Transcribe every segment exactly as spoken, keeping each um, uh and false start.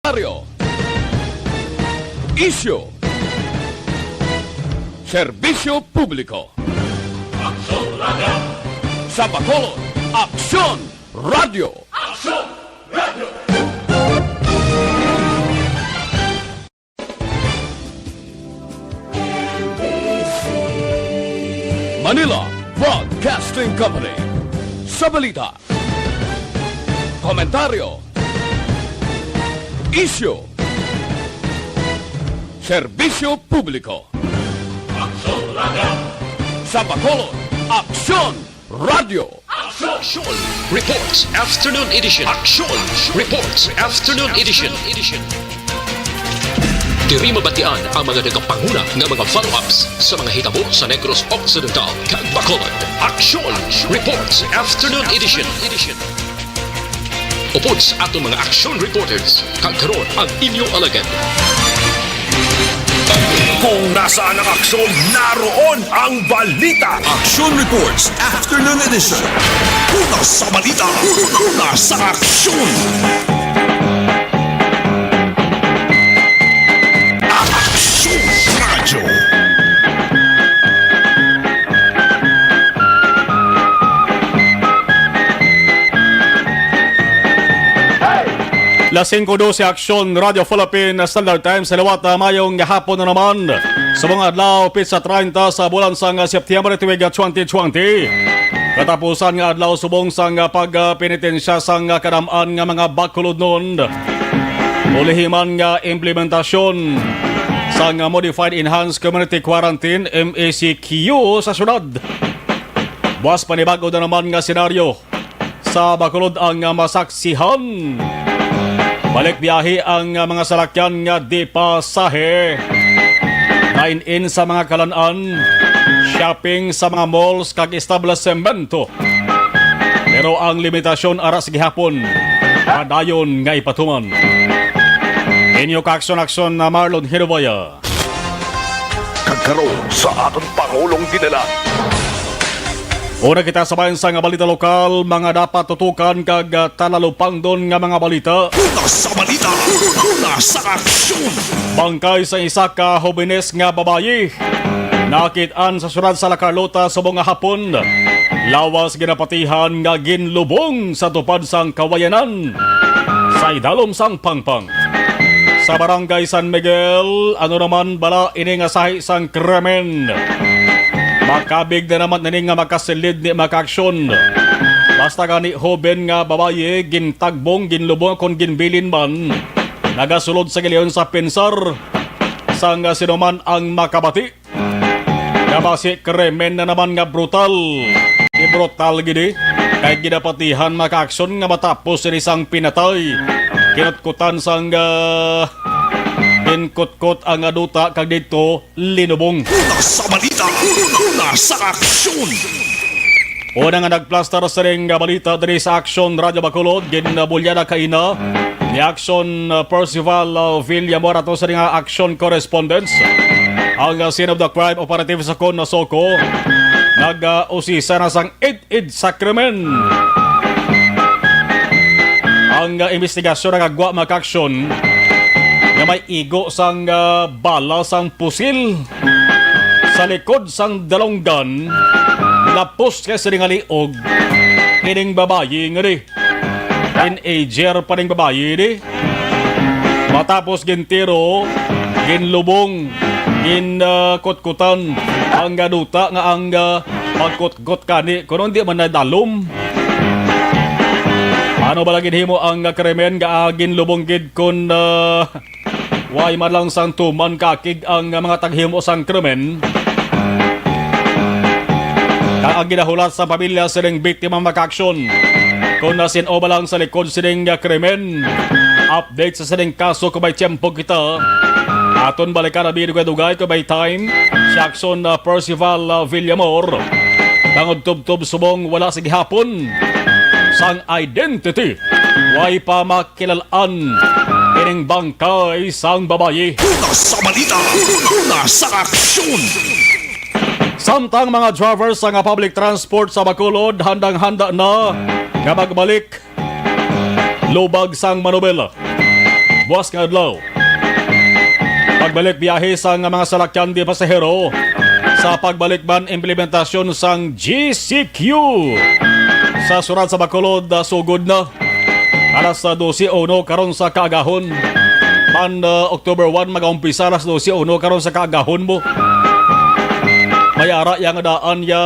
Komentaryo. Isyu. Serbisyo publiko. Aksyon Radio. Sa Bacolod, Aksyon Radio. Aksyon Radio. Manila Broadcasting Company. Sa balita, komentaryo, isyu, serbisyo publiko. Aksyon Radio. Sa Bacolod, Aksyon Radio. Aksyon Reports Afternoon Edition. Aksyon Reports Afternoon Edition. Diri mabatian ang mga nagapanguna nga mga follow-ups sa mga hitabo sa Negros Occidental kag Bacolod. Aksyon Reports Afternoon Edition. Upod sa aton mga action reporters, kag karon ang inyo alagad. Kung nasaan ang aksyon, naroon ang balita. Action Reports Afternoon Edition. Una sa balita, una sa aksyon. Aksyon Radyo. Las singko dose, Aksyon Radio Philippine Standard Time sa liwat. Ah, mayong gahapon na naman. Sa mga adlaw, pitsa treinta sa bulan sang September, tuig twenty twenty. Katapusan nga adlaw subong sang pagpenitensya sang kadam-an nga mga Bacolodnon. Ulihi man nga implementasyon sang Modified Enhanced Community Quarantine, M E C Q, sa syudad. Buas panibag-o na naman nga senaryo sa Bacolod ang masaksihan. Balik biyahe ang mga salakyan nga di pasahe. Dine-in sa mga kalan-an, shopping sa mga malls kag establishmento. Pero ang limitasyon ara sa gihapon padayon nga ipatuman. Inyo ka-aksyon-aksyon na Marlon Hiruboya. Kag karon sa aton Pangulong Dinalan. Una kita sa bayan sa nga balita lokal, mga dapat tutukan kag, ah, talalupangdon nga mga balita. Una sa balita, una sa aksyon. Bangkay sa isa ka hobenes nga babayi nakit-an sa syudad sa La Carlota subong nga hapon. Lawas ginapatihan nga ginlubong sa tupad sang kawayanan sa idalom sang pangpang. Sa Barangay San Miguel, ano naman bala ini nga sahi sang krimen? Makabig na naman ini nga makasilid ni makaaksyon. Basta gani hoben nga babayi, gintagbong, ginlubong, kon ginbilin man, nagasulod sa giliyon sa pinsar sang sinuman ang makabati. Nga basi krimen na naman nga brutal. Di brutal gid, eh. Kay ginapatihan makaaksyon nga matapos sini sang pinatay. Kinutkutan sang, ah, ginkutkot ang duta kag didto linubong. Una sa balita, una sa aksyon. Una nga nagplastar sining nga balita diri sa Aksyon Radyo Bacolod, ginabulya na kaina ni Aksyon, uh, Percival, uh, Villamor, ato sa nga action correspondence. Ang, uh, scene of the crime operative sa Kon Nasoko nag-usisa na sang id-id sa krimen. Ang, uh, investigasyon nagagwa, mga kaaksyon, nga may igo sang, uh, bala sang pusil sa likod sang dalunggan, lapos kay sini nga liog ining babayi nga di. Teenager pa ning babayi di. Matapos gintiro, ginlubong, gin, ah, kutkutan ang gaduta nga ang, ah, pagkutkot kani kuno di man nadalom. Ano ba lagi himo ang krimen nga, ah, ginlubong gid kun, ah, Way man lang sang tuman kaakig ang mga taghimo sang krimen. Kag ang ginahulat sa pamilya sining biktima makaaksyon. Kung nasin-o ba lang sa likod sining krimen, update sa sining kaso kung may tiyempo kita. Aton balikan ang dugay-dugay kung may time. Si Aksyon, uh, Percival, uh, Villamor. Tangod tubtob subong wala sa gihapon sang identity. Way pa kilal-an ining bangkay sang babayi. Una sa balita, una sa aksyon. Samtang mga drivers sa nga public transport sa Bacolod handang-handa na nga magbalik lubag sang manobela. buwas nga adlaw. Pagbalik biyahe sang mga salakyan di pasahero sa pagbalik man implementasyon sang G C Q sa syudad sa Bacolod, ah, sugod na. Alas, ah, dose uno karon sa kaagahon. Man, ah, October one, mag-aumpisa alas dose uno karon sa kaagahon mo. May ara iya nga daan ya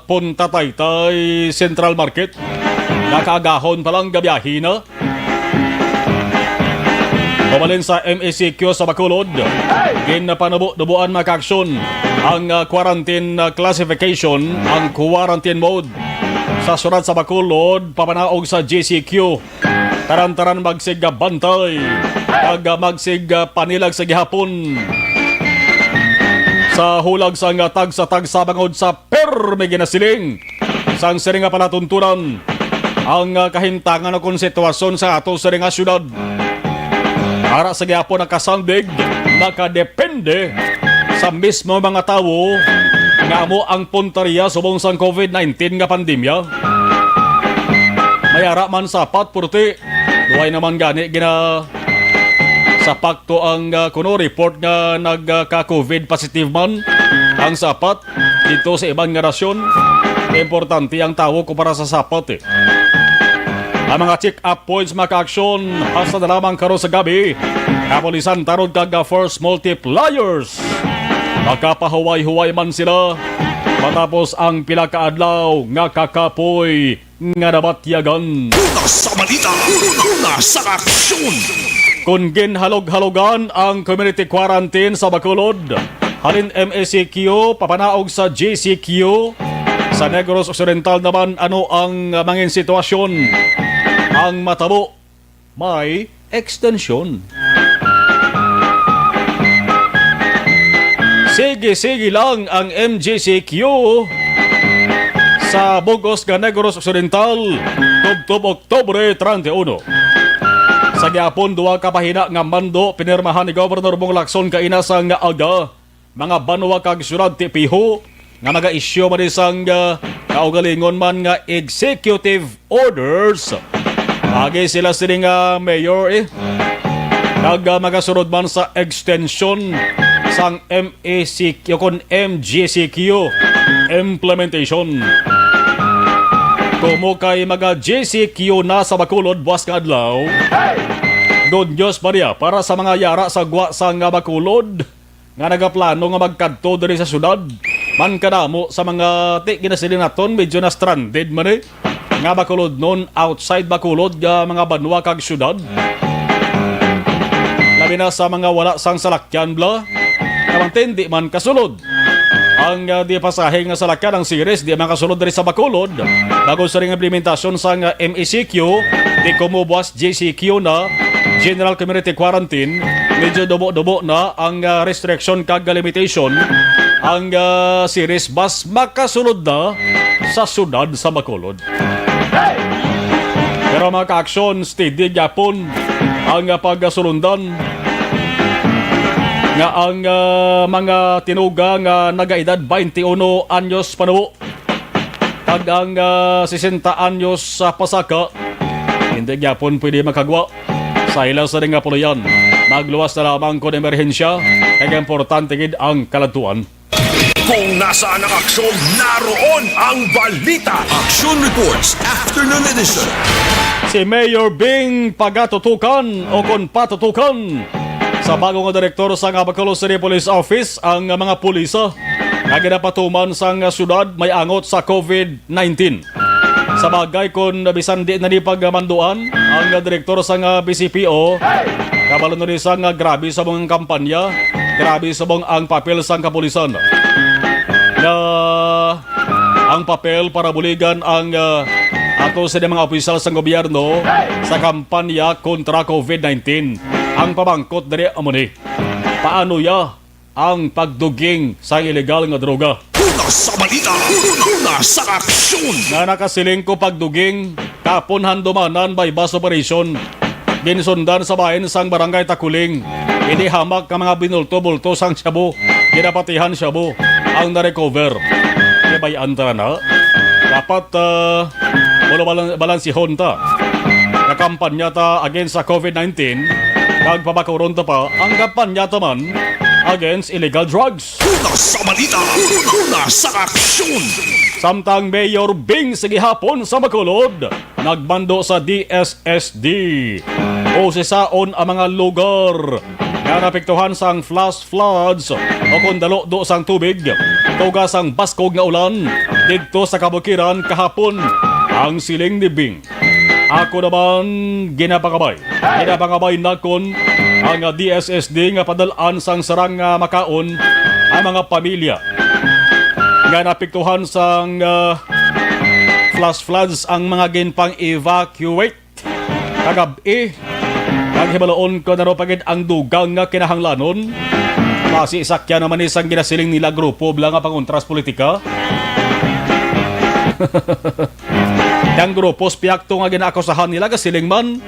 Punta Taytay Central Market. Nakaagahon pa lang gabiyahe na. Mabalin sa M E C Q sa Bacolod, ginpanubo-nuboan, mga kaaksyon, ang, ah, quarantine, ah, classification, ang quarantine mode sa syudad sa Bacolod, papanaog sa G C Q. Taran-taran magsigabantay kag, ah, magsigapanilag sa gihapon sa hulag sang tagsa-tagsa bangod sa permi ginasiling sang sining nga palatuntunan ang, ah, kahimtangan o kon sitwasyon sa ato sining nga syudad. Ara sa gihapon nakasandig, nakadepende sa mismo mga tawo nga amo ang puntarya subong sang covid nineteen nga pandemya. May ara man sapat, purti, duway naman gani gina sa pakto ang, ah, kuno report nga nagka-covid positive man ang sapat dito sa iban nga nasyon. Importante ang tawo kumpara sa sapat, eh. Ang mga check-up points, mga kaaksyon, hasta na lamang karon sa gabi, kapulisan tarod kag, ah, force multipliers. Makapahuway-huway man sila matapos ang pila ka adlaw nga kakapoy nga nabatyagan. Una sa balita, una sa aksyon. Kon ginhalog-halogan ang community quarantine sa Bacolod, halin M E C Q papanaog sa G C Q. Sa Negros Occidental naman, ano ang mangin sitwasyon? Ang matabo, may extension. Sige-sige lang ang M G C Q sa bug-os nga Negros Occidental, tubtob Oktubre treinta y uno. Sa gihapon, duha ka bahina nga mando pinirmahan ni Governor Bong Lacson kaina sang aga. Mga banwa kag syudad, ti piho nga maga-issue man sang, ah, kaugalingon man nga executive orders. Agi sila sini nga mayor, eh, kag, ah, magasunod man sa extension sang M E C Q kon M G C Q implementation. Kumo kay maga-G C Q na sa Bacolod buwas nga adlaw. Good news pa niya para sa mga yara sa gwa sang Bacolod nga nagaplano nga magkadto diri sa syudad. Man kadamo sa mga ti ginasiling naton medyo na stranded man, eh, nga Bacolodnon outside Bacolod nga mga banwa kag syudad. Labi na sa mga wala sang salakyan bala. Kabantay, di man kasulod ang, ah, di pasahe nga salakyan ang Ceres, di man kasulod diri sa Bacolod. Bangod sa ring implementasyon sang M E C Q, di kumubuas G C Q na, General Community Quarantine, medyo dubo-dubo na ang, ah, restriction kag limitation. Ang, ah, Ceres bus makasulod na sa syudad sa Bacolod. Pero, mga ka-aksyon, steady gyapon ang, ah, pagasulundan nga ang, ah, mga tinuga nga nagaedad twenty-uno anyos panubo kag ang, ah, sesenta anyos sa pasaka, hindi gyapon pwede makagwa sa ila sa nga puloy-an. Magluwas na lamang kon emerhensya, kay importante gid ang kaladtuan. Kung nasaan ang aksyon, naroon ang balita. Action Reports, Afternoon Edition. Si Mayor Bing pagatutukan o kon patutukan sa bago nga direktor sa Bacolod City Police Office ang mga pulisa nga ginapatuman sang syudad may angot sa covid nineteen. Sa bagay, kon bisan di na ni pagmanduan ang direktor sang B C P O, kabalo na ni sa nga grabe sa mga kampanya, grabe sa mga ang papel sang kapulisan. Nga ang papel para buligan ang, ah, ato sa mga opisyal sang gobyerno sa kampanya kontra covid nineteen. Ang pamangkot diri amo ni, paano ya ang pagduging sa iligal nga droga? Una sa balita, una sa aksyon. Nga nakasiling ko pagduging, kapon handumanan by bus operation. Ginsundan sa bahin sang Barangay Takuling. Ini hamak nga mga binulto-bulto sang shabu. Ginapatihan shabu ang na-recover. Kay bay-an ta na. Dapat, ah, wala balan-, balansihon ta. Nakampanya ta against sa covid nineteen. Kag pabakuron ta pa ang kampanya ta man against illegal drugs. Una sa balita, una sa aksyon. Samtang Mayor Bing sa gihapon sa Bacolod, nagmando sa D S S D. Usisaon ang mga lugar nga naapektuhan sang flash floods o kon daludo sang tubig, tuga sang baskog nga ulan didto sa kabukiran kahapon, ang siling ni Bing. Ako naman ginapangabay. Ginapangabay nakon ang D S S D nga padal-an sang sarang nga makaon ang mga pamilya nga naapektuhan sang, ah, flash floods ang mga ginpang-evacuate kagab-i. Kag hibaloon ko na raw pa gid ang dugang nga kinahanglanon. Basi sakyan naman ni sang ginasiling nila grupo bala nga pangontra sa politika. Ang grupo sa piyakto nga ginaakusahan nila, gasiling man,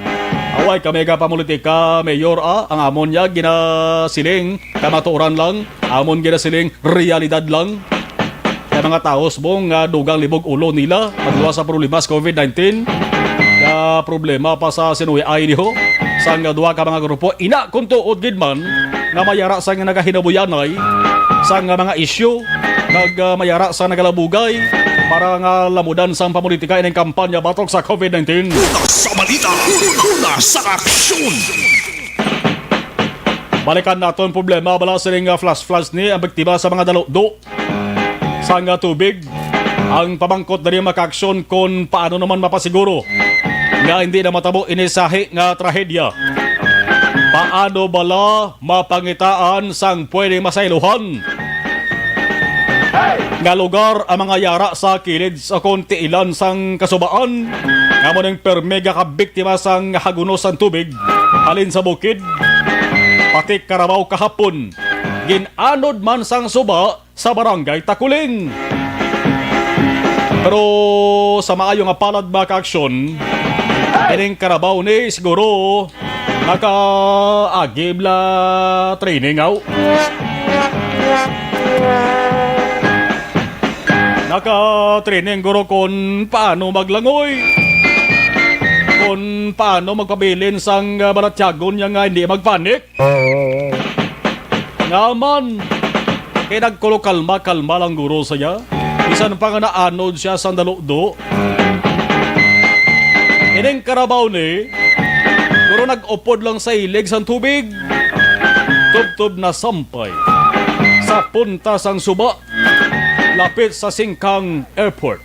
"Away kami ka pamulitika, Mayor, ah. Ang amon niya ginasiling, kamatuoran lang. Amon ginasiling, realidad lang." Kay mga tawo subong nga dugang libog ulo nila, magluwas sa problema sa covid nineteen. Nga problema pa sa sinuhi ay niho sang duha ka mga grupo. Ina, kung tuod gid man, nga mayara sa nga nagahinabuyanay sa nga mga isyu, kag, ah, mayara sa nagalabugay para nga lamudan sang pamulitika ining kampanya batok sa covid nineteen. Una sa balita, una sa aksyon. Balikan naton problema bala sining, ah, flash floods ni ang biktima sa mga daludo sang, ah, tubig. Ang pamangkot diri makaaksyon kon paano naman mapasiguro nga hindi na matabo ini sahi nga trahedya. Paano bala mapangitaan sang pwedeng masaylohan nga lugar ang mga yara sa kilid sa kon tiilan sang kasubaan nga amo ning permi nga kabiktima sang hagunos sang tubig halin sa bukid, pati karabaw kahapon gin-anod man sang suba sa Barangay Takuling. Pero sa maayo nga palad, mga kaaksyon, ining karabaw ni siguro nakaagib la training, aw. Naka-training guro kon paano maglangoy, kon paano magpabilin sang, ah, balatyagon niya nga hindi magpanik. Nga man, kay nagkulo kalma-kalma lang guro siya. Bisan pa nga naanod siya sang daludo. Ining karabaw ni, guro nag-upod lang sa ilig sang tubig. Tubtob na sampay sa punta sang suba, lapit sa Singkang Airport.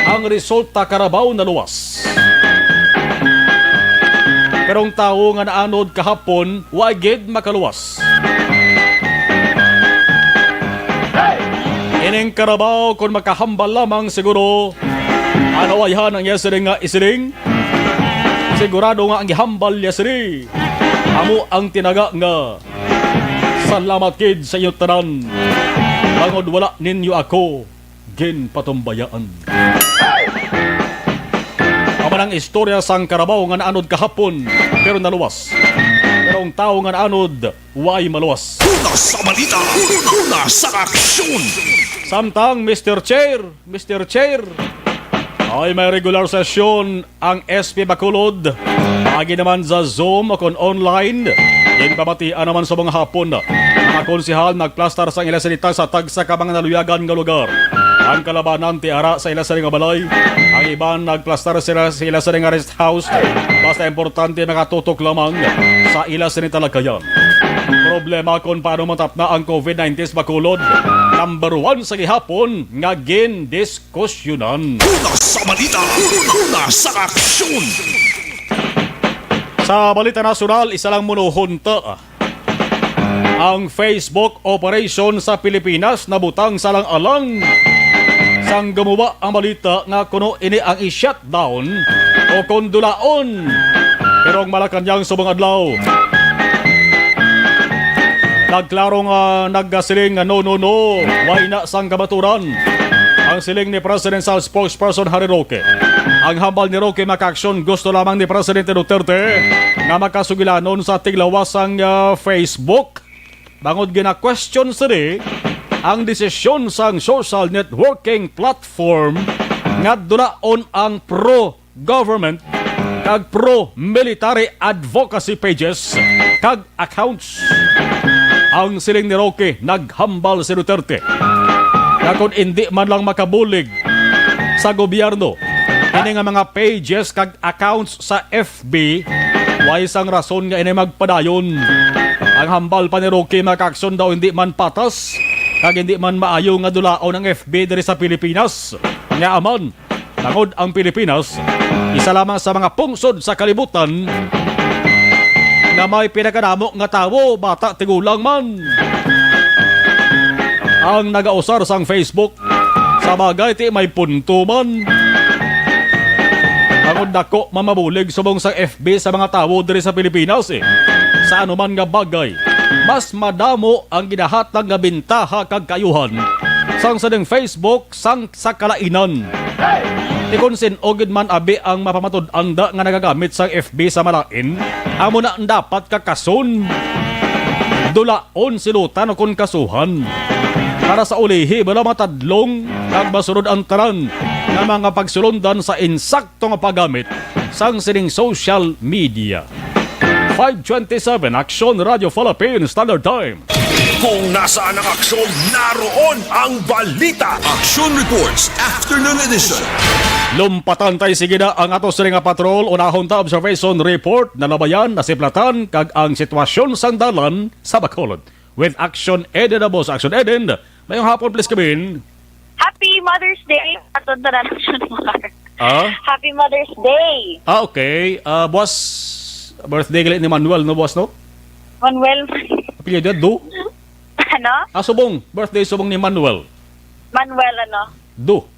Ang resulta, karabaw naluwas. Pero ang tawo nga naanod kahapon, wa gid makaluwas. Ining karabaw, kung makahambal lamang siguro, ano ayhan ang iya siling nga isiling? Sigurado nga ang gihambal niya sini amo ang tinaga nga, "Salamat gid sa inyo tanan, bangod wala ninyo ako ginpatumbayaan." Amo ang istorya sang karabaw nga naanod kahapon, pero naluwas. Pero ang tawo nga naanod, way maluwas. Una sa balita, una sa aksyon. Samtang, Mister Chair, Mister Chair, ay may regular sesyon ang S P Bacolod, agi naman sa Zoom o kon online. Ginpamatian naman sa mga hapon, mga konsehal nagplastar sang ila sinita sa tagsa ka mga naluyagan nga lugar. Ang kalabanan ti ara sa ila sini nga balay. Ang iban nagplastar sila sa ila sini nga rest house. Basta importante, nakatutok lamang sa ila sini talagkayan. Problema kung paano matapna ang covid nineteen sa Bacolod. Number one sa gihapon nga gindis kusyonan. Una sa balita, una sa aksyon. Sa balita nasyonal, isa lang munuhon ta. Ang Facebook operation sa Pilipinas nabutang sa alang-alang sang gumuba ang balita nga kuno ini ang i-shutdown o kon dulaon. Pero ang Malacañang subong adlaw, nagklaro nga nagasiling nga, "No, no, no, way na sang kamaturan." Ang siling ni Presidential Spokesperson Harry Roque. Ang hambal ni Roque, mga kaaksyon, gusto lamang ni Presidente Duterte nga makasugilanon sa tiglawas sang, ah, Facebook. Bangod gina-question sini ang desisyon sang social networking platform nga dulaon ang pro government kag pro-military advocacy pages kag accounts. Ang siling ni Roque, naghambal si Duterte nga kon indi man lang makabulig sa gobyerno ini nga mga pages kag accounts sa F B, way sang rason nga ini magpadayon. Ang hambal pa ni Roque, mga kaaksyon, daw hindi man patas kag hindi man maayo nga dulaon ang F B diri sa Pilipinas. Nga aman, tungod ang Pilipinas, isa lamang sa mga pungsod sa kalibutan nga may pinakadamo nga tawo, bata, tigulang man, ang nagausar sang Facebook. Sa bagay, ti may punto man. Tungod dako man mabulig subong sa F B sa mga tawo diri sa Pilipinas, eh. Sa anuman nga bagay, mas madamo ang ginahatag nga bintaha kag kaayuhan sang sining Facebook sang sa kalainan. Ti kon sin-o gid man abi ang mapamatud-an da nga nagagamit sang F B sa malain, amo na ang dapat kakason, dulaon, silutan, o kon kasuhan. Para sa ulihi, bala matadlong kag masunod ang tanan nga mga pagsulundan sa insakto nga paggamit sang sining social media. Five twenty-seven, Aksyon Radio Philippine Standard Time. Kung nasaan ang aksyon, naroon ang balita. Action Reports, Afternoon Edition. Lumpatan tay sige na ang ato sini nga patrol. Unahon ta, observation report, nalabayan, nasiplatan, kag ang sitwasyon sang dalan sa Bacolod. With Action Eden Abos. Action Eden, mayong hapon, please come in. Happy Mother's Day, aton tanan, Action Mar. Ah? Happy Mother's Day. Ah, okay. Ah, buwas, birthday gali ni Manuel, no, buwas, no? Manuel. Apelyido, Do? Ano? Ah, subong. Birthday subong ni Manuel. Manuel, ano? Do.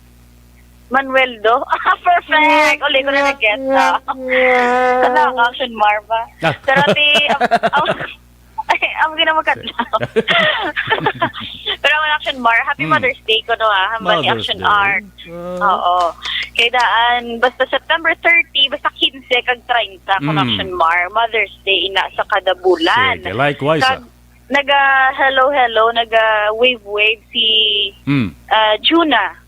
Manuel Do. Ah, perfect. Uli ko na nag-guess, ah. Sana ako, Action Mar ba? Ah. Pero ti, ang, ang, ay, ang gina magkadlaw. Pero ang Action Mar, happy Hmm. Mother's Day ko, no, ah. Hambal ni Mother's Action Day. Art. Ah. Oo. Kay daan, basta September thirty, basta quince kag treinta, kung Hmm. Action Mar, Mother's Day ina sa kada bulan. Sige, likewise, Kag ah. naga hello, hello, naga wave, wave si, Hmm. ah, Juna.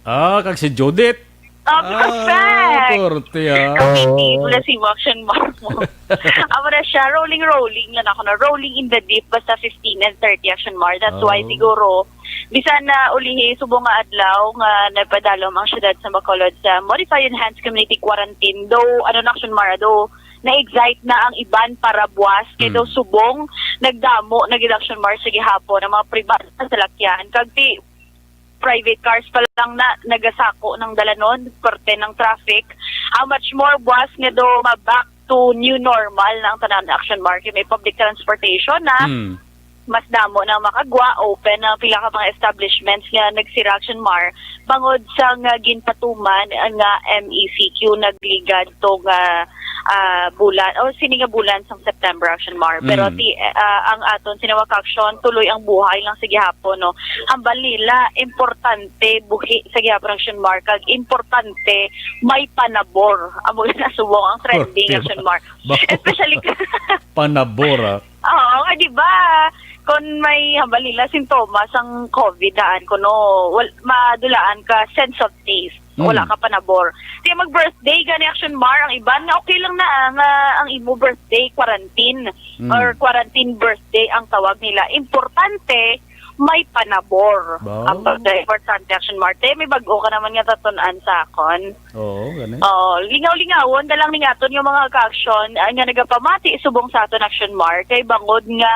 Ah, kag si Judith. Ah, Ah, perfect. Korte, ah. Kapiti, wala si Action Mar mo. Amo na siya, rolling, rolling lang ako na. Rolling in the deep, basta fifteen and thirty, Action Mar. That's why Oh. siguro, bisan na ulihi, subong nga adlaw, nga nagpadalom ang siyudad sa Bacolod sa Modified Enhanced Community Quarantine. Though, ano na, Action Mar, though, na-excite na ang iban para buwas, kay Hmm. daw subong, nagdamo, nag-Action Mar sa gihapon, ang mga pribado sa salakyan. Kag ti, private cars pa lang na nagasako ng dalanon, parte ng traffic. How much more buwas nga do ma-back to new normal na ang tanan, Action Mar? Kay may public transportation na, Hmm. mas damo na makagwa, open na pila ka mga establishments nga nagsira, Action Mar, bangod sa nga ginpatuman nga M E C Q nagligad to nga, ah, bulan, o sini nga bulan sang September, Action Mar. Pero Mm. ti, ah, ang aton sinawag action, tuloy ang buhay lang sa gihapon, no? Hambal nila, importante buhi sa gihapon, Action Mar, kag importante may panabor. Amo na subong ang trending, Korte, Action Mar. Ba-, Especially panabor, ah. Oo, nga, di ba? Kung may hambal nila sintomas ang COVID daan, kuno, wal-, madulaan ka sense of taste. Mm. Wala ka panabor. Kaya mag-birthday, gani, Action Mar, ang iban nga okay lang na, ah, nga ang imo birthday, quarantine, Mm. or quarantine birthday ang tawag nila. Importante, may panabor. Ba? Ang pagka-importante, Action Mar. Te, may bago ka naman nga tatun-an sa akon. Oo, gani. Oo, lingaw-lingawon na lang ning aton nga mga ka-action, ah, nga nagapamati subong sa aton, Action Mar, kay bangod nga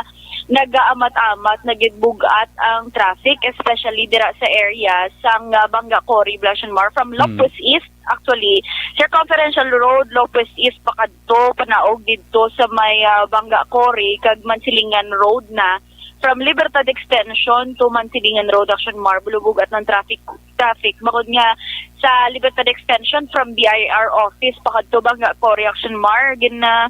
nagaamat-amat na gid bug-at ang traffic, especially dira sa area sang, ah, Banga Quarry, Action Mar, from Hmm. Lopez East, actually, Circumferential Road, Lopez East, pakadto, panaog didto sa may, ah, Banga Quarry, kag Mansilingan Road na, from Libertad Extension to Mansilingan Road, Action Mar, bulubog at ng traffic, traffic. Bangod nga sa Libertad Extension, from B I R office pakadto Banga Quarry, Action Mar, gin, ah,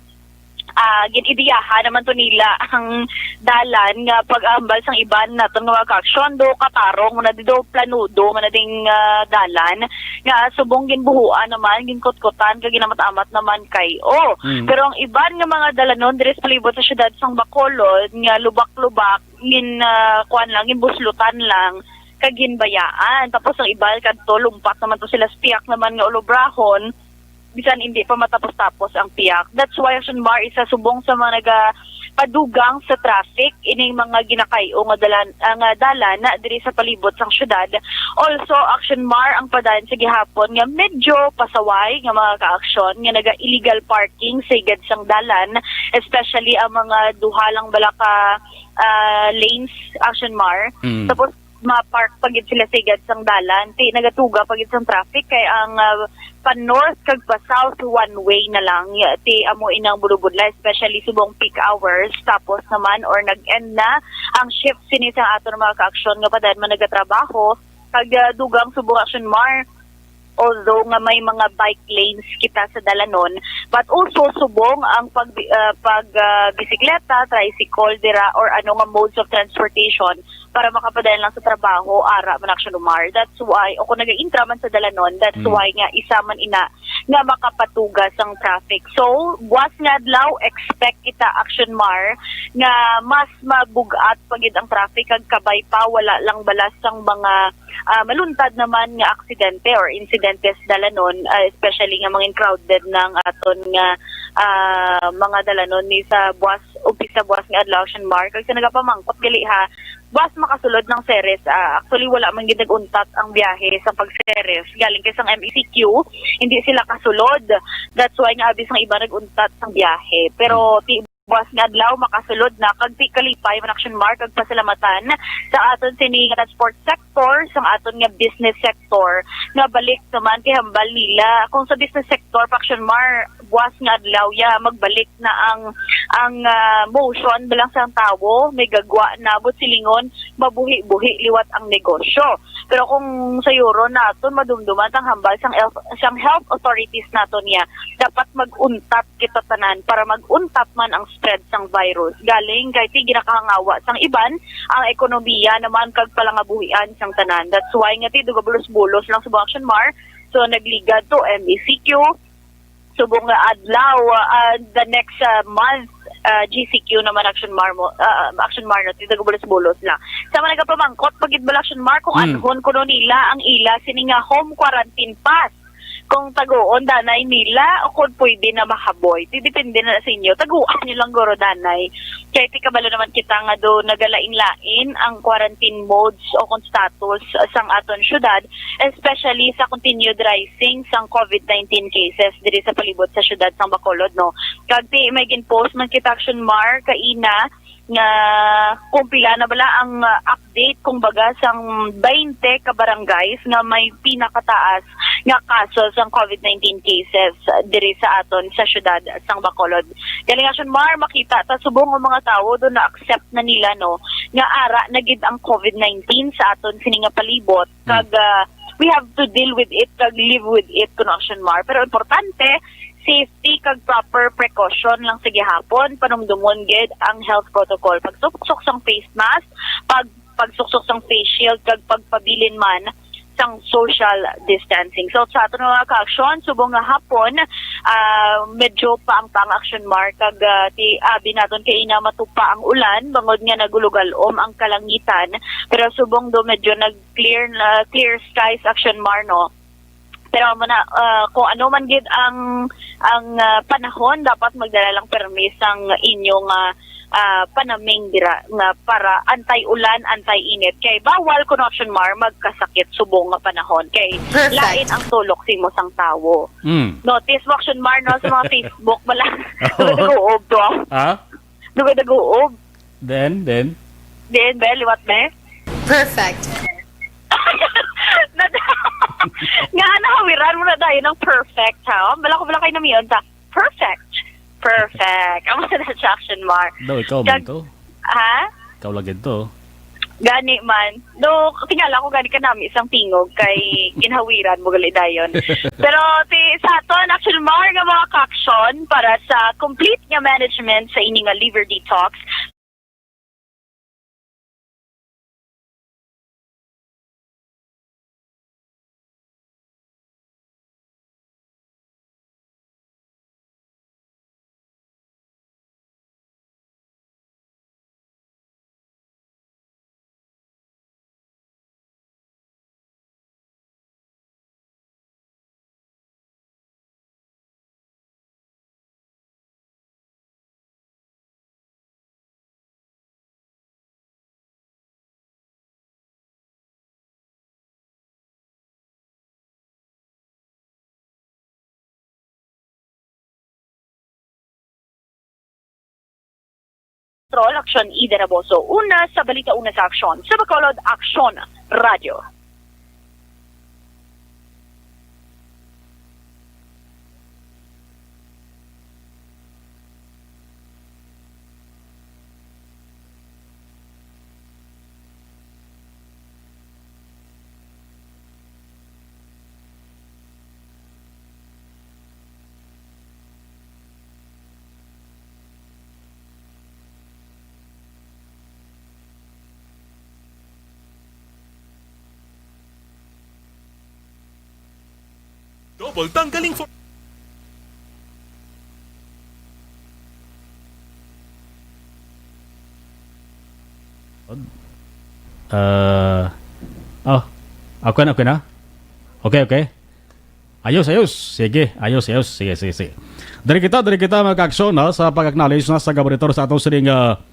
ah, gin-ideyahan naman to nila ang dalan nga pag-ambal sang iban naton nga mga ka-action, do katarong man na di, do planudo man na ding, ah, dalan nga subong ginbuhuan naman, ginkutkutan, kag ginamat-amat naman kay, oh. Mm. Pero ang iban nga mga dalanon diri sa palibot sa siyudad sang Bacolod nga lubak-lubak, gin, ah, kuan lang, ginbuslutan lang, kag ginbayaan. Tapos ang iban kadto, lumpat naman to sila sa piyak naman nga ulubrahon, bisan hindi pa matapos-tapos ang pihak. That's why, Action Mar, isa subong sa mga nagapadugang sa traffic ining mga ginakay-o nga dalan, ah, nga dalan na diri sa palibot sang syudad. Also, Action Mar, ang padayon sa gihapon nga medyo pasaway nga mga ka-aksyon nga naga-illegal parking sa higad sang dalan, especially ang mga duha lang bala ka, ah, lanes, Action Mar. Mm. Tapos, ma-park pa gid sila sa higad sang dalan. Ti nagatuga pa gid sang traffic kay ang, ah, pa north kag pa south one way na lang. Ya, ti amo inang bulubudla, especially subong peak hours. Tapos naman, or nag-end na ang shift sini sa aton mga ka-aksyon nga padayon man nagatrabaho. Kag, ah, dugang subong, Action Mar, although nga may mga bike lanes kita sa dalanon, but also subong ang pag, ah, pag, ah, bisikleta, tricycle dira, or ano nga modes of transportation para makapadayon lang sa trabaho, ara man, Action Mar. That's why, o kung nagaintra man sa dalanon, that's Mm. why nga isa man ina nga makapatugas ang traffic. So, buwas nga adlaw, expect kita, Action Mar, nga mas mabug-at pa gid ang traffic, kag kabay pa, wala lang balas sang mga, ah, maluntad naman nga aksidente or insidente sa dalanon, ah, especially nga mga crowded na ang aton nga, ah, mga dalanon ni sa buwas, umpisa buwas nga adlaw, Action Mar. Kag sa nagapamangkot gali ha, buwas makasulod ng Ceres. Ah, actually, wala man gid nag-untat ang biyahe sa pag-Ceres. Galing kay sang M E C Q, hindi sila kasulod. That's why nga abi sang iba nag-untat sang biyahe. Pero ti buwas nga adlaw makasulod na, kag ti kalipay man, Action Mar, kag pasalamatan sa aton sini nga transport sector, sa aton nga business sector nga balik naman kay hambal nila. Kung sa business sector, Action Mar, buwas nga adlaw ya magbalik na ang, ang, ah, motion bilang sang tawo may gagwa na, but silingon mabuhi-buhi liwat ang negosyo. Pero kung sayuron naton, madumduman tang hambal sang health, sang health authorities naton niya, dapat mag-untat kita tanan para mag-untat man ang spread sang virus. Galing kay ti ginakahangawa sang iban ang ekonomiya naman kag palangabuhian sang tanan. That's why nga ti dugabulos-bulos lang sa Action Mar. So, nagligad to M E C Q, subong nga adlaw, ah, the next, ah, month, ah, G C Q naman, Action Mar mo, ah, Action Mar na, ti dugabulos-bulos lang. Sa mga nagapamangkot, pagid bala, Action Mar, kung Mm. anhon kuno nila ang ila sini nga home quarantine pass. Kung taguon danay nila, o kung pwede na mahaboy. Ti depende na sa inyo. Taguan nyo lang guro danay. Kay ti kabalo naman kita nga do nagalain-lain ang quarantine modes o kung status sang aton syudad, especially sa continued rising sang COVID nineteen cases diri sa palibot sa syudad sang Bacolod, no. Kag ti may gin-post man kita, Action Mar, kaina nga kung pila na bala ang, uh, update, kung baga, sang twenty ka barangays nga may pinakataas nga kaso sang COVID nineteen cases diri sa aton sa syudad sang Bacolod. Galing, Action Mar, makita ta subong ang mga tawo do na-accept na nila, no, nga ara na gid ang COVID nineteen sa aton sini nga palibot. Hmm. Kag, ah, we have to deal with it kag live with it, kuno, Action Mar. Pero importante, safety kag proper precaution lang sa gihapon. Panumdumon gid ang health protocol. Pagsuksok sang face mask, pag, pagsuksok sang face shield, kag pagpabilin man sang social distancing. So, sa aton nga mga ka-aksyon, subong nga hapon, ah, medyo pa ang pang-action mark, kag, ah, ti abi naton kay ina matupa ang ulan, bangod nga nagulugalom ang kalangitan, pero subong do medyo nag-clear na, clear skies, Action Mar, no? Pero amo na, ah, kung ano man gid ang, ang, ah, panahon, dapat magdala lang permi sang inyo nga, ah, panaming dira nga para anti-ulan, anti-init. Kay bawal kuno, Action Mar, magkasakit subong nga panahon. Kay Perfect. Lain ang tulok sa imo sang tawo. Mm. Notice mo, Action Mar, no, sa mga Facebook, wala. Oo. Duga-duga uob to. Ha? Duga-duga uob. Then, then? Then, be, liwat, be. Perfect. Nada-, nga nahawiran mo na tayo ng perfect, ha? Bala ko, bala kayo namiyon sa perfect. Perfect. Amo na siya, Action Mar. Daw, ikaw man Kag-, to. Ha? Ikaw lagi to. Gani man. No, tingala ko gani ka nami isang tingog kay ginhawiran mo gali dayon. Pero ti sa aton, Action Mar, nga mga ka-action para sa complete nga management sa ini nga liver detox, Patrol, Aksyon Ida Raboso. Una sa balita, una sa aksyon. Sa Bacolod, Aksyon Radio. Double tanggaling for Ah, oh, okay na, okay na? Okay, okay. Ayos, ayos. Sige, ayos, ayos. Sige, sige, sige. Diri kita, diri kita, mga ka-aksyon, ha, sa pag-acknowledge na sa gaboritor sa atong sining, ah,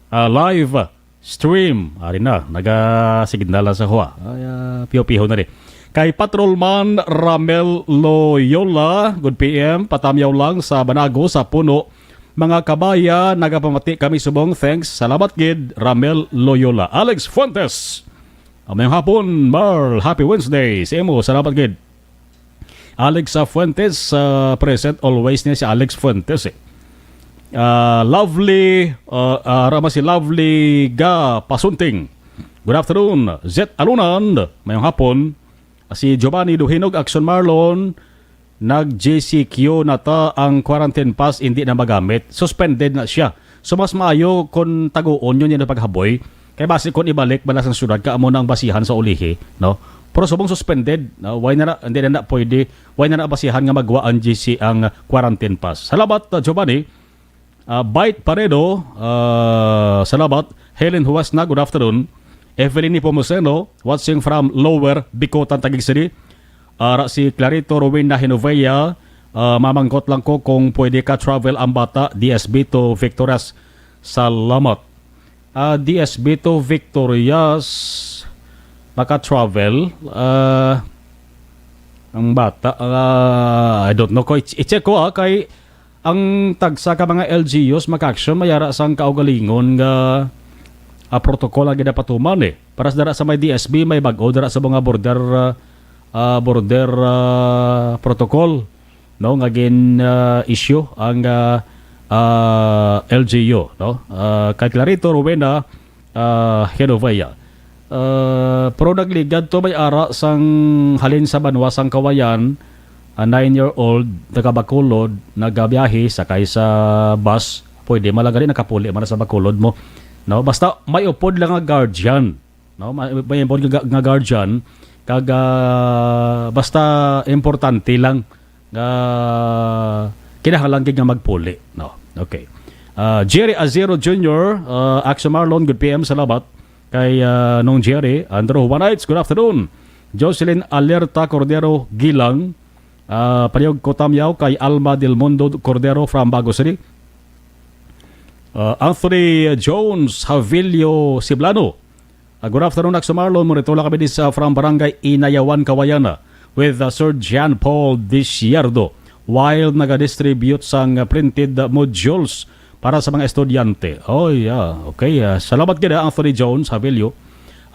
ah, live stream. Ari na, naga-signal na sa kuha. Ay, ah, piho-piho na rin. Kay Patrolman Ramel Loyola, good P M, patamyaw lang sa Banago, sa Puno. Mga kabaya, nagapamati kami subong. Thanks. Salamat gid, Ramel Loyola. Alex Fuentes, ah, mayong hapon, Marl. Happy Wednesday sa imo. Salamat gid. Alex, ah, Fuentes, ah, present always niya si Alex Fuentes, eh. Ah, lovely, ah, ah, rama si Lovely ga Pasunting. Good afternoon, Zet Alunan. Mayong hapon. Si Giovanni Duhinog, Action Marlon, nag G C Q na ta, ang quarantine pass hindi na magamit. Suspended na siya. So, mas maayo kung taguon yun yung paghaboy. Kay basi kung ibalik bala sa syudad ka, amo na ang basihan sa ulihi, no? Pero subong suspended, no? Why na na, hindi na, na pwede, why na na basihan nga magwa ang G C ang quarantine pass? Salamat, uh, Giovanni. Uh, Bite Paredo, uh, salamat. Helen Huasna, good afternoon. Evelyn Nepomuceno, watching from Lower Bicotan, Taguig City. Ara si Clarito Rowena Genovea, ah, mamangkot lang ko kung pwede ka travel ang bata, D S B to Victorias. Salamat. Ah, D S B to Victorias, maka-travel. Ah, ang bata, ah, I don't know ko. I- i-check ko, ah, kay ang tagsa ka mga L G Us, maka-action, mayara sang kaugalingon nga, ah, protocol ang ginapatuman, eh. Para sa dara sa may D S B, may bag-o dara sa mga border, ah, ah, border, ah, protocol, no, nga gin, ah, issue ang, ah, ah, L G U, no? Ah, kay Clarito Rowena, ah, Genovea. Ah, pero nagligad to may ara sang halin sa banwa sang Kawayan, a nine-year-old taga Bacolod nagabiyahe sakay sa bus. Pwede man lang gani nakapuli man sa Bacolod mo, no? Basta may upod lang nga guardian, no? May, may upod nga, nga guardian kag, ah, basta importante lang nga kinahanglan gid nga magpuli, no? Okay. Ah, Jerry Azero Junior, ah, Axel Marlon, good P M, salamat. Kay, ah, Nong Jerry, Andrew Juanites, good afternoon. Jocelyn Alerta Cordero Gilang, ah, palihog ko tamyaw kay Alma Del Mundo Cordero from Bago City. Ah, Anthony Jones Havilio Siblano, ah, good afternoon, Axel Marlon. Monitor lang kami di sa from Barangay Inayawan, Kawayan, ah, with, ah, Sir John Paul Desierdo. While nagadistribute sang, ah, printed, ah, modules para sa mga estudyante. Oh, yeah. Okay, ah, salamat gid, ah, Anthony Jones Havilio.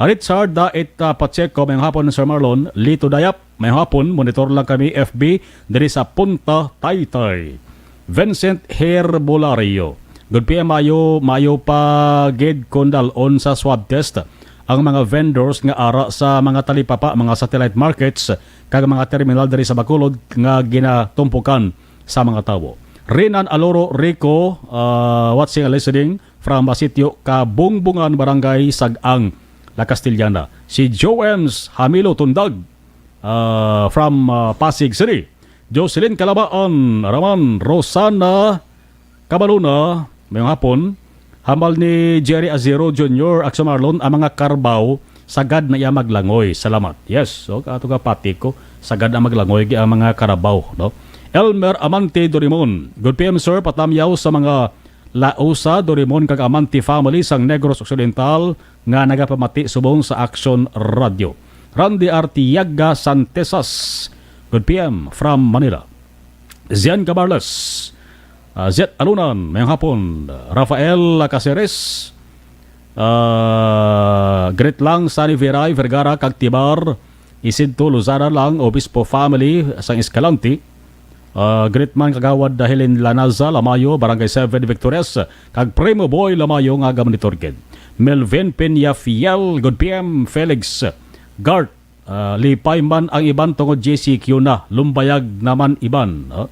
Richard Dait, ah, Pacheco, mayong hapon, Sir Marlon. Lito Dayap, mayong hapon. Monitor lang kami, F B, diri sa Punta Taytay. Vincent Herbolario. Good P M, mayo, mayo pa gid kon dal-on sa swab test ang mga vendors nga ara sa mga talipapa, mga satellite markets, kag mga terminal diri sa Bacolod nga ginatumpukan sa mga tawo. Rinan Aloro Rico, ah, watching and listening from Basitio, Kabungbungan, Barangay Sag-ang, La Castellana. Si Joe Ems Hamilo Tundag, ah, from, ah, Pasig City. Jocelyn Calabaan, Raman, Rosana Cabaluna, mayong hapon. Hambal ni Jerry Azero Junior, Axel Marlon, ang mga karabaw, sagad na iya maglangoy. Salamat. Yes, so, ato ka pati ko, sagad na maglangoy ang mga karabaw, no? Elmer Amante Dorimon, good P M, sir, patamyaw sa mga Lausa, Dorimon kag Amante family sang Negros Occidental nga nagapamati subong sa Action Radio. Randy Artiaga Santesas, good P M from Manila. Zian Cabarles, Ah, Zet Alunan, mayong hapon. Rafael Caceres, ah, greet lang Sunny Viray, Vergara, kag Tibar, Isidto Lozada lang, Obispo family sang Escalante. Ah, greet man Kagawad Helen Lanaza Lamayo, Barangay seven Victores, kag Primo Boy Lamayo nga gamonitor gid. Melvin Peña Fiel, good P M, Felix Gart, ah, lipay man ang iban tungod G C Q na, lumbayag naman iban, no?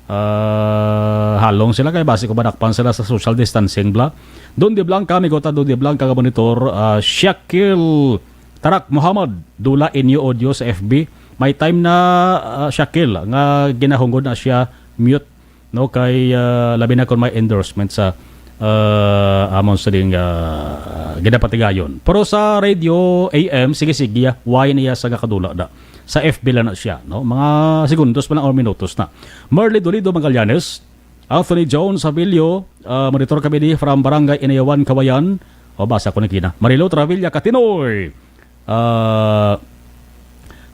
Ah, halong sila kay basi ko madakpan sila sa social distancing, bla. Don de Blanca, amigo ta, Don de Blanca nga monitor, ah, Shakil Tarak Muhammad, dula inyo audio sa F B. May time na, ah, Shakil, nga ginahungod na siya mute, no, kay, ah, labi na kung may endorsement sa, ah, amon sa ding, ah, ginapatigayon. Pero sa radio A M, sige, sige, ah, why niya sa gakadula na? Sa F B lang na siya, no? Mga segundos pa lang or minutos na. Merly Dolido Magallanes, Anthony Jones Avilio, ah, monitor kami di from Barangay Inayawan, Kawayan. O, basa ko na kina. Marilo Travilla Katinoy. Ah,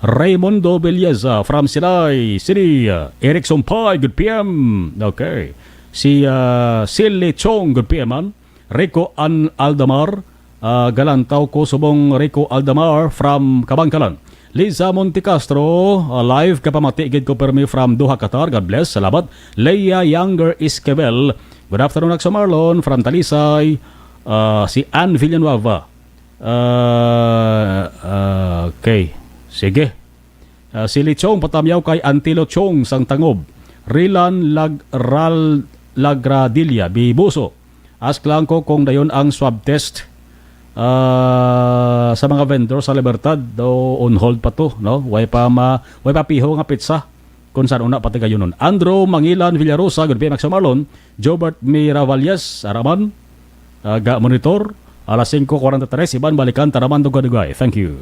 Raymundo Villeza from Silay City. Ah, Eric Sumpay, good P M. Okay. Si, ah, Sil Lechong, good P M, man. Rico An Aldamar, ah, Galantaw ko subong Rico Aldamar from Kabangkalan. Liza Montecastro, ah, live ka pamati gid ko permi from Doha, Qatar. God bless. Salamat. Leia Younger Esquivel. Good afternoon, Akso Marlon, from Talisay. Ah, si Ann Villanueva. Ah, ah, okay. Sige. Ah, si Lichong patamyaw kay Antilo Chong sang Tangob. Rilan Lag-, Ral-, Lagradilla, Bibuso. Ask lang ko kung dayon ang swab test, ah, sa mga vendor sa Libertad, daw on hold pa to, no? Way pa ma-, way pa piho nga petsa kung saan una patigayunon. Andrew Mangilan Villarosa, good P M Marlon, Jobert Miravalles, Araman, ah, ga monitor, alas singko kwarenta y tres, iban balikan, taraman dugay-dugay. Thank you.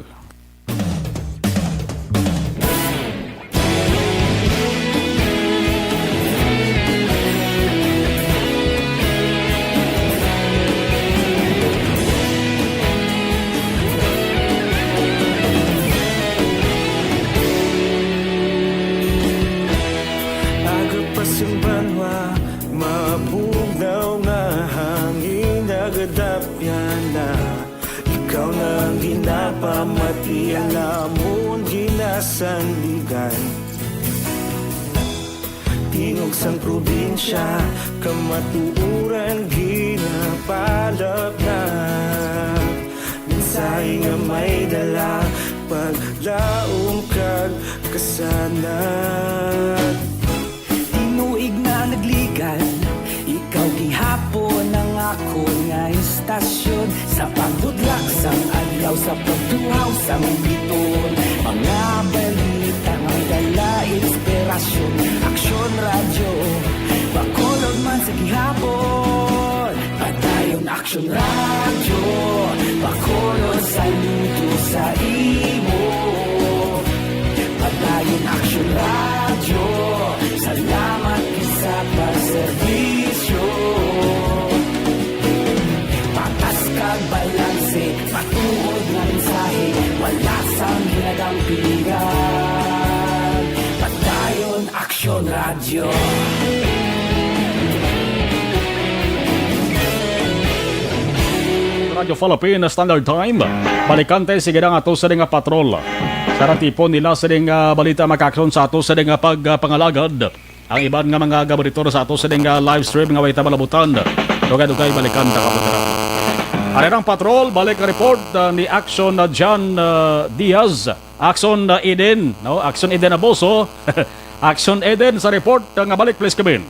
Aga pa sing banwa, mabugnaw nga hangin nagadapyan na. Ikaw na ang ginapamati, alamon ginasandigan. Tingog sang probinsya, kamatuoran ginapalapnap. Mensahe nga may dala, paglaom kag kasanag. Tinuig na nagligan, ikaw gihapon ang akon nga istasyon. Sa pagbudlak sang adlaw, sa pagtuhaw sang biton, mga balita may dala inspirasyon. Aksyon Radyo, Bacolod man sa gihapon. Padayon Aksyon Radyo, Bacolod, saludo sa imo. Padayon Aksyon Radyo, salamat gid sa pagserbisyo. Patas kag balanse, matuod nga mensahe, wala sang ginadampigan. Padayon Aksyon Radyo. Radyo Philippine Standard Time. Balikante, sige na nga to sa nga patrol. Sa ratipon nila sa nga balita, makakson sa ato sa nga pagpangalagad. Ang iban nga mga gaboritor sa ato sa nga live stream nga way ta malabutan. Dugay-dugay, balikan ta, kapatid. Ari ang patrol, balik ang report, ah, ni Action na John, ah, Diaz. Action na Eden, no? Action Eden Aboso. Action Eden sa report, ah, nga balik, please, Kevin.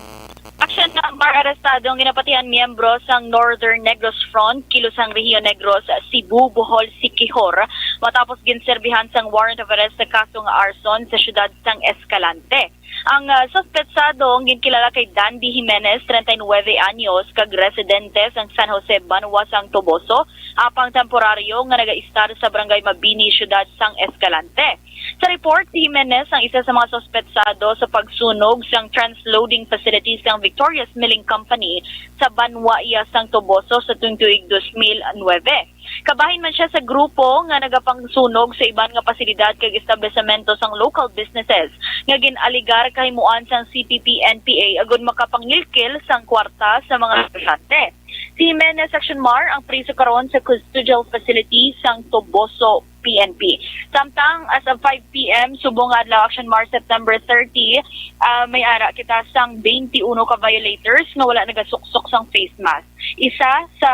Action number, arestado ang ginapatihan miyembro sang Northern Negros Front, kilusang Rehiyon Negros, Cebu, Bohol, Siquijor, matapos ginserbihan sang warrant of arrest sa kaso nga arson sa siyudad sang Escalante. Ang, ah, suspetsado ang ginkilala kay Dandy Jimenez, treinta y nueve anyos, kag residente sang San Jose, Banwa sang Toboso, apang temporaryo nga nagaistar sa Barangay Mabini, siyudad sang Escalante. Sa report, si Jimenez ang isa sa mga suspetsado sa pagsunog sang transloading facility sang Victorious Milling Company sa Banwa iya sang Toboso sa tuig dos mil nuebe. Kabahin man siya sa grupo nga nagapangsunog sa iban nga pasilidad kag establisamento sang local businesses nga gin-alegar kahimuan sang C P P N P A agud makapangilkil sang kwarta sa mga negosyante. Si Jimenez Action Mar ang priso karon sa custodial facility sang Toboso P N P. Samtang as of five P M subong nga adlaw, Action Mar, September thirty, ah, may ara kita sang twenty-one ka violators nga wala nagasuksok sang face mask. Isa sa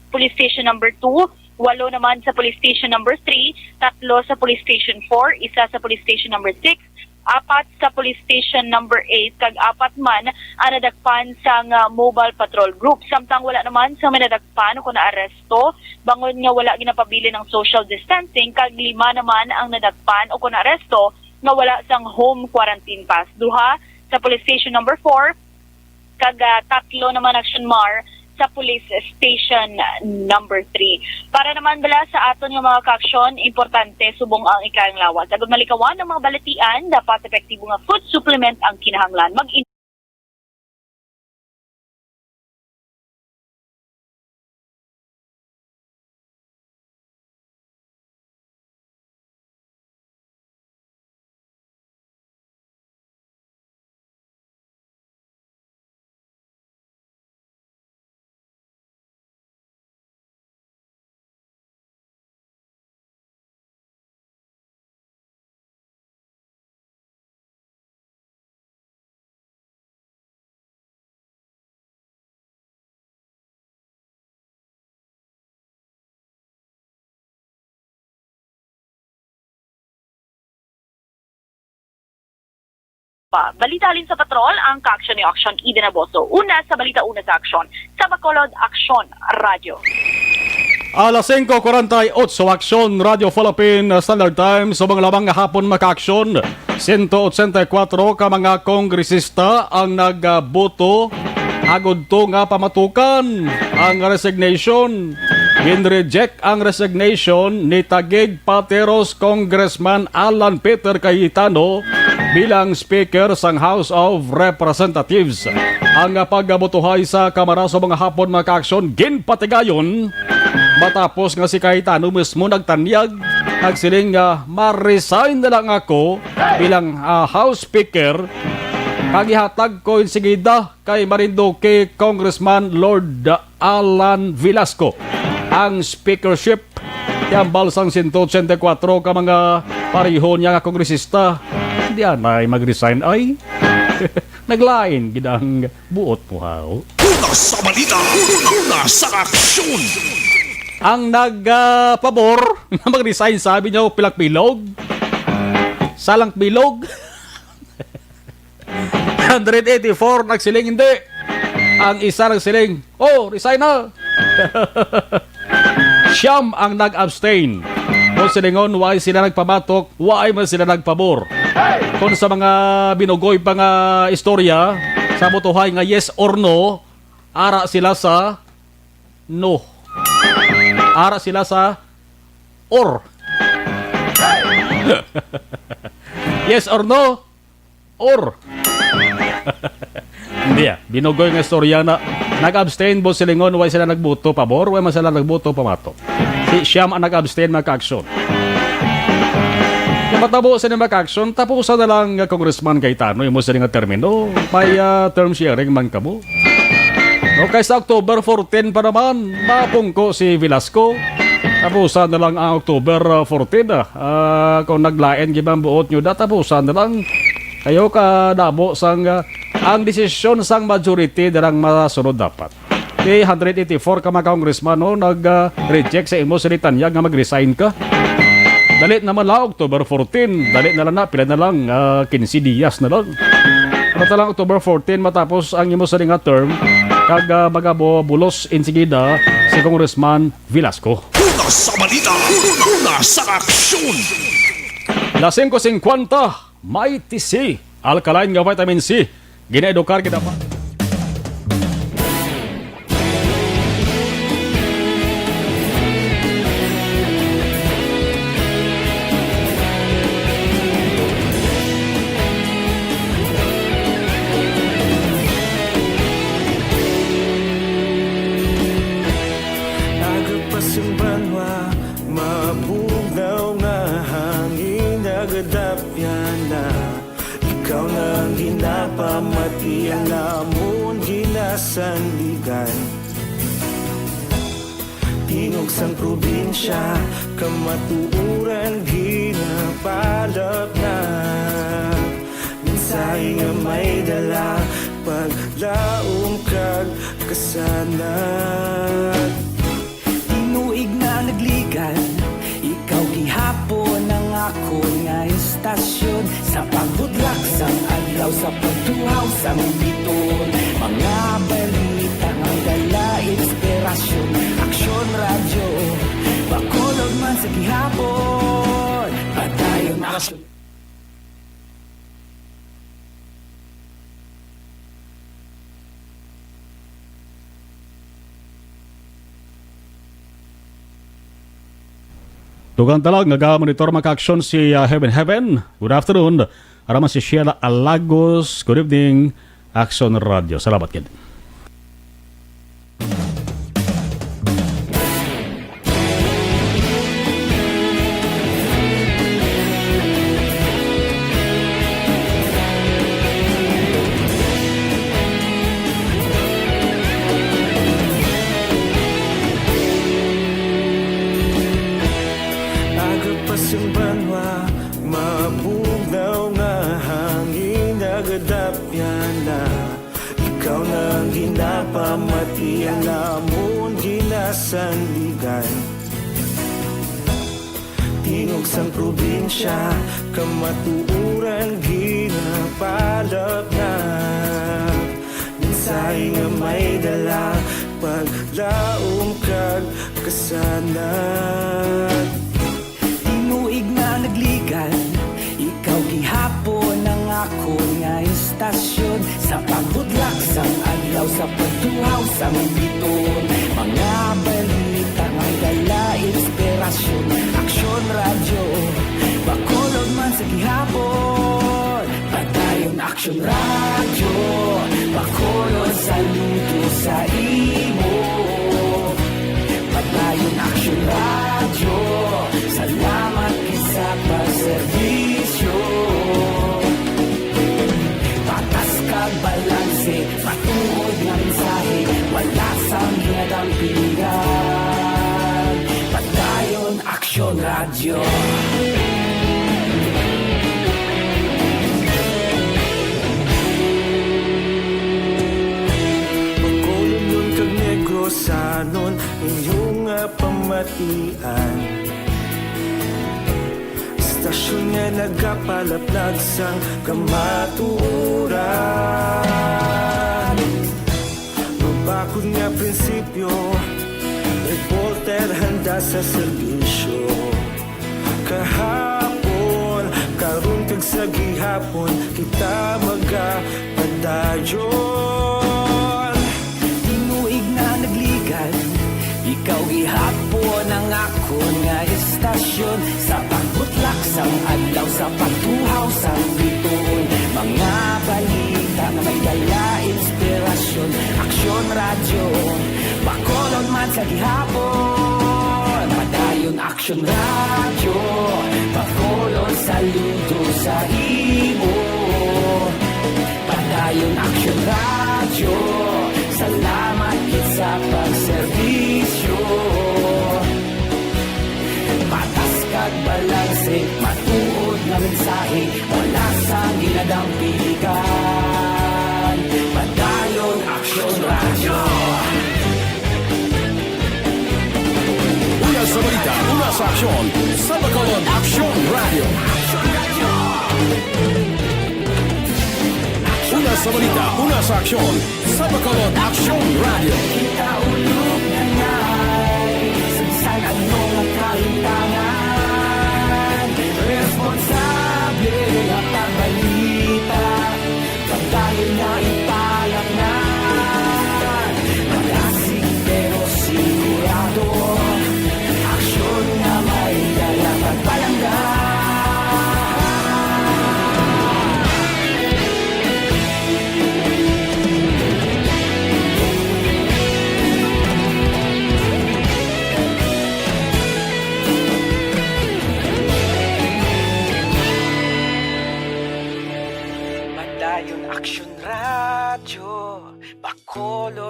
police station number two, walo naman sa police station number three, tatlo sa police station four, isa sa police station number six, apat sa police station number eight, kag apat man ang nadakpan sang mobile patrol group. Samtang wala naman sa may nadakpan o kon naaresto, bangod nga wala ginapabilin ang social distancing, kag lima naman ang nadakpan o kon naaresto nga wala sang home quarantine pass. Duha sa police station number four, kag, ah, tatlo naman, Action Mar, sa Police Station Number Three. Para naman bala sa aton nga mga kaaksyon, importante subong ang ikayang lawas. Agud malikawan ang mga balatian, dapat epektibo nga food supplement ang kinahanglan. Mag- Pa. Balita halin sa patrol, ang kaaksyon ni Aksyon Eden Aboso. Una sa balita, una sa aksyon. Sa Bacolod, Aksyon Radyo. Alas singko kuwarenta y otso, Aksyon Radyo Philippine Standard Time. Subong lamang nga hapon, mga kaaksyon, sento otsenta y kuwatro ka mga kongresista ang nagboto agud to nga pamatukan ang resignation. Gin-reject ang resignation ni Taguig Pateros Congressman Alan Peter Cayetano bilang Speaker sang House of Representatives. Ang pagbotohay sa Kamara subong nga hapon, mga kaaksyon, ginpatigayon matapos nga si Cayetano mismo nagtanyag, nagsiling nga, "Ma-resign na lang ako bilang, ah, House Speaker, kag ihatag ko insigida kay Marinduque Congressman Lord Alan Velasco ang speakership." Ti hambal sang sento otsenta y kuwatro ka mga pareho niya nga kongresista, "Di anay mag-resign ay." Naglain gid ang buot mo, haw. Una sa balita, una sa aksyon. Ang nag, ah, pabor na mag-resign, sabi niyo, pilak bilog. Salang bilog. Hundred eighty-four nagsiling hindi. Ang isa nagsiling, "Oh, resign na." Siyam ang nag-abstain. Kung silingon, why sila nagpamatok, why man sila nagpabor. Kung sa mga binugoy pa nga istorya, sa botohay nga yes or no, ara sila sa no. Ara sila sa or. Yes or no? Or. Hindi, ah. Binugoy nga istorya na nag-abstain, boss, silingon, way sila nagboto pabor, way man sila nagboto pamatok. Si siyam ang nag-abstain, mga kaaksyon. Namatabo sa mga kaaksyon, tapusan na lang nga Congressman Cayetano, imo sila nga termino. May, ah, term sharing man kamo. No, kay sa October fourteen pa naman, mapungko si Velasco. Tapusan na lang ang October, ah, fourteen, ah. Ah, kung naglain gid ang buot niyo, da, tapusan na lang. Kayo ka damo sang, ah, ang desisyon sang majority na lang masunod dapat. Kay hundred eighty-four ka mga congressman, no, nag, ah, reject sa imo sinitanyag nga mag-resign ka. Dali naman lang, October fourteen. Dali na lang na, pila na lang, ah, quince dias na lang. Ano ta lang, October fourteen, matapos ang imo sa nga term, kag, ah, magabulos insigida si Congressman Velasco. Una sa balita, una sa aksyon. Las singko singkwenta, Mighty C, alkaline nga vitamin C, ginaedukar gid ang Sang banwa, mabugnaw nga hangin nagadapyan na. Ikaw na ang ginapamati, ang amon ginasandigan. Tingog sang probinsya, kamatuoran ginapalapnag. Mensahe nga may dala, paglaom kag kasanag. Tinuig na nagligad, ikaw gihapon ang akon nga istasyon. Sa pagbudlak sang adlaw, sa pagtuhaw sang biton, mga balita nga may dala inspirasyon. Aksyon Radyo, Bacolod man sa gihapon, padayon aksyon. Dugang ta lang, nagamonitor, mga ka-aksyon, si, ah, Heaven Heaven. Good afternoon. Ara man si Sheila Alagos. Good evening, Aksyon Radyo. Salamat gid. Aga pa sang banwa, mabugnaw nga hangin nagadapyan na. Ikaw na ang ginapamati, ang amon ginasandigan. Tingog sang probinsya, kamatuoran ginapalapnag. Mensahe nga may dala, paglaom kag kasanag. Tinuig na nagligad, ikaw gihapon ang akon nga istasyon. Sa pagbudlak sang adlaw, sa pagtuhaw sang biton, mga balita nga may dala inspirasyon. Aksyon Radyo, Bacolod man sa gihapon. Padayon Aksyon Radyo, Bacolod, saludo sa imo. Padayon Aksyon Radyo, salamat gid sa pagserbisyo. Patas kag balanse, matuod nga mensahe, wala sang ginadampigan. Padayon Aksyon Radyo. Bacolodnon kag Negrosanon, inyo nga pamatian. Istasyon nga nagapalaplag sang kamatuoran. Mabakod nga prinsipyo, reporter handa sa serbisyo. Kahapon, karon, kag sa gihapon, kita magapadayon. Tinuig na nagligad, ikaw gihapon ang akon nga istasyon. Sa pagbutlak sang adlaw, sa pagtuhaw sang bituon, mga balita nga may dala inspirasyon. Aksyon Radyo, Bacolod man sa gihapon. Padayon Aksyon Radyo, Bacolod, saludo sa imo. Padayon Aksyon Radyo, salamat gid sa pagserbisyo. Patas kag balanse, matuod nga mensahe, wala sang ginadampigan. Padayon Aksyon Radyo. Una sa balita, una sa aksyon, sa Bacolod Aksyon Radyo. Una sa balita, una sa aksyon, sa Bacolod Aksyon Radyo. Kita ulog na ngay, sa bisan ano nga kalimtangan, responsable nga pagbalita, pagdayon na ipalapnan. Malasig pero sigurado, aksyon nga may dala pagpalangga.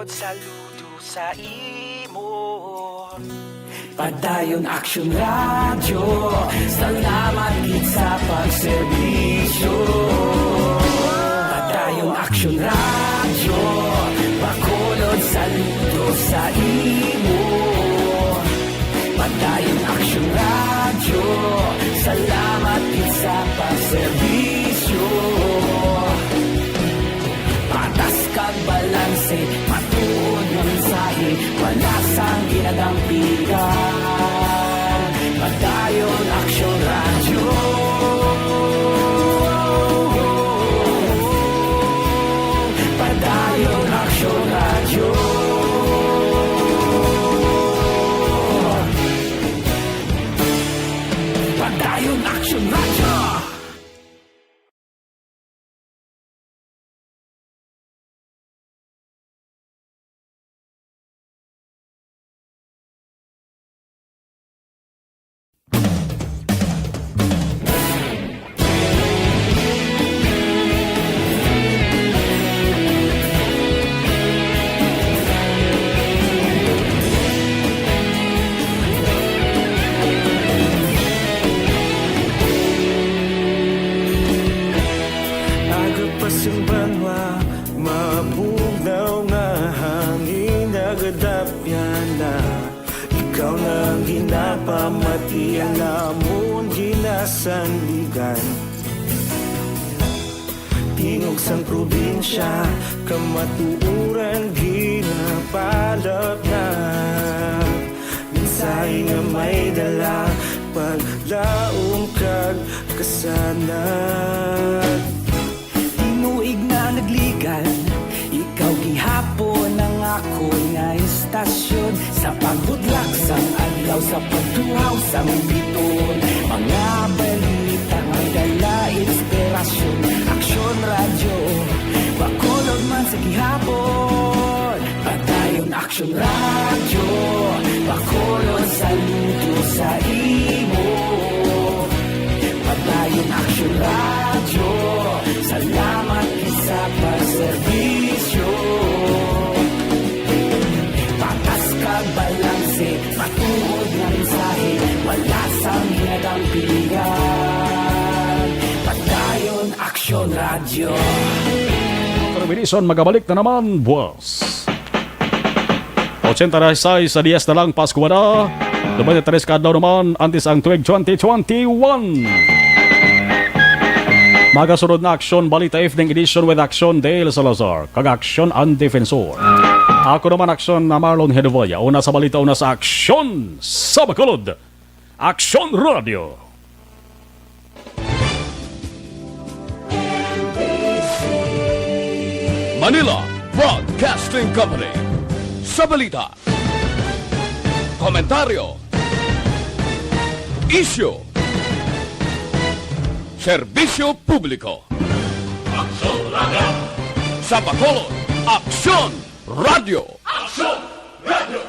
Saludo sa imo. Padayon Aksyon Radyo, salamat gid sa pagserbisyo. Padayon Aksyon Radyo, Bacolod, saludo sa imo. Padayon Aksyon Radyo, salamat gid sa pagserbisyo. Patas kag balanse, matuod nga mensahe, wala sang ginadampigan. Padayon Aksyon Radyo. Padayon Aksyon Radyo. Padayon Aksyon Radyo. Aga pa sing banwa, mabugnaw nga hangin nagadapyan na. Ikaw na ang ginapamati, ang amon ginasandigan. Tingog sang probinsya, kamatuoran ginapalapnap. Mensahe nga may dala, paglaom kag kasanag. Tinuig na nagligan, ikaw gihapon ang akon nga istasyon. Sa pagbudlak sang adlaw, sa pagtuhaw sang biton, mga balita may dala inspirasyon. Aksyon Radyo, Bacolod man sa gihapon. Padayon Aksyon Radyo, Bacolod, saludo sa imo. Padayon Aksyon Radyo, salamat gid sa pagserbisyo. Patas kag balanse, matuod nga mensahe, wala sang ginadampigan. Padayon Aksyon Radyo. Pero Vinison, magabalik na naman, buwas. Ochenta y seis sa dies na lang, Pasko na. Lumayo na tres ka adlaw naman, antes ang tuig twenty twenty-one. Magasunod na Aksyon Balita Evening Edition with Aksyon Dale Salazar kag Aksyon Ang Defensor. Ako naman, Aksyon na Marlon Hedevilla. Una sa balita, una sa aksyon sa Bacolod. Aksyon Radio. Manila Broadcasting Company. Sa balita, komentaryo, isyu, serbisyo publiko. Aksyon Radio. Sa Bacolod, Aksyon Radio. Aksyon Radio.